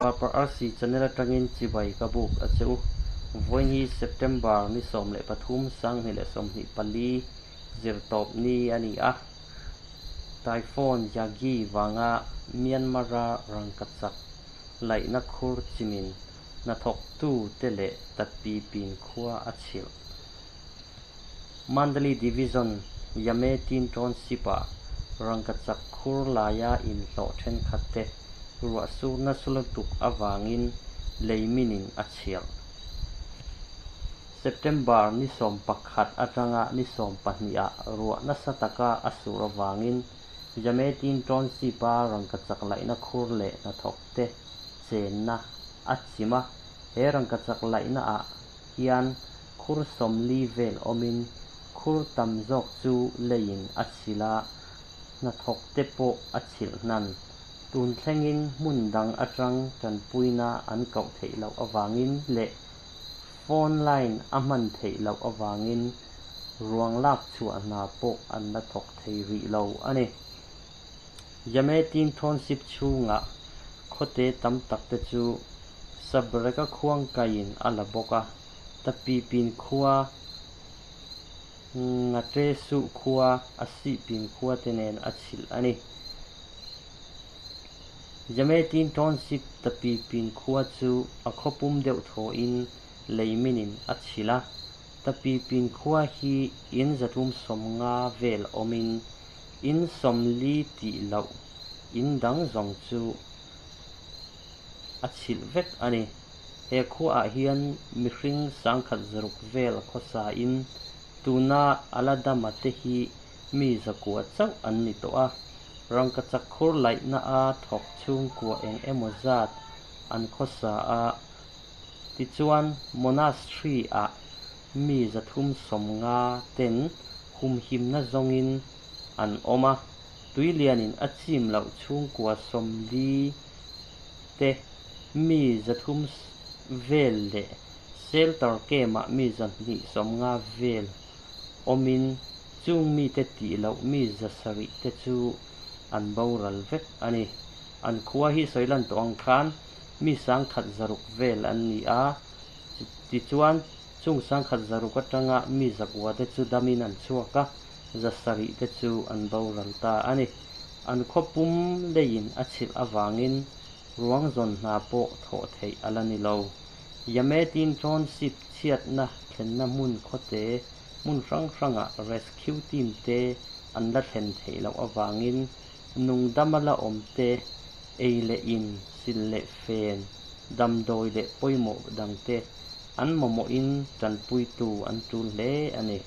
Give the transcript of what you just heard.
Papa RC channel atangin chibai ka buk a che u. Vawiin hi September ni 13 2024 zirtawp ni a ni a. Typhoon Yagi vanga Myanmar-a rangkachak laihna khur chimin hnathawktu te leh Tapi pin khua a chhilh. Mandalay Division Yame Tin Township-ah rangkachak khur laia inhlawh thenkhat te ruah sur nasa lutuk avangin lei minin a chhilh. September ni 11 atanga ni 12 ah ruah nasa taka a sur avangin Yame Tin Township-a rangkachak laihna khur leh hnathawk te chenna a chim a, he rangkachak laihna ah hian khur 40 vel awmin khur tam zawk chu leiin a chhilh a, hnathawk te pawh a chhilh hnan. Tun thlengin hmun dang atang tanpuina an koh theih loh avangin leh phone line a hman theih loh avangin ruang lak chhuah hna pawh an la thawk thei rih lo a ni. Yame Tin Township chhungah khawte tam tak te chu Sabreka khuang kaiin a la bawk a, Tapi pin khua, Ngate Suh khua, a sih pin khua te nen a chhilh a ni. Yame Tin Township Tapi pin khua chu a khawpum deuh thawhin lei minin a chhilh a, Tapi pin khua hi in 350 vel awmin in 40 tih loh in dang zawng chu a chhilh vek a ni. He khuaah hian mihring 160 vel khawsa in tuna ala dama te hi mi 900 chauh an ni tawh a. Rangkachak khur laihna a thawk chhungkua eng emaw zat an khawsa a, tichuan monastery ah mi 350 ten humhimna zawngin an awm a, tuilianin a chim loh chhungkua 40 te mi 300 vel leh shelter camp-ah mi 250 vel awmin chung mi te tih loh mi 700 te chu an boral vek a ni. An khua hi sawilan tawh ang khan mi 160 vel an ni a, tichuan chung 160 atanga mi 900 te chu damin an chhuak a, 700 te chu an boral ta a ni. An khawpum leiin a chhilh avangin ruang zawn hna pawh thawh theih ala ni lo. Yame Tin Township chhiatna thlenna hmun khawte hmun hrang hrangah rescue team te an la thlen theih loh avangin nungdama la awm te ei leh in sil leh fen damdawi leh pawimawh dang te an mamawhin tanpuitu an tul hle a ni.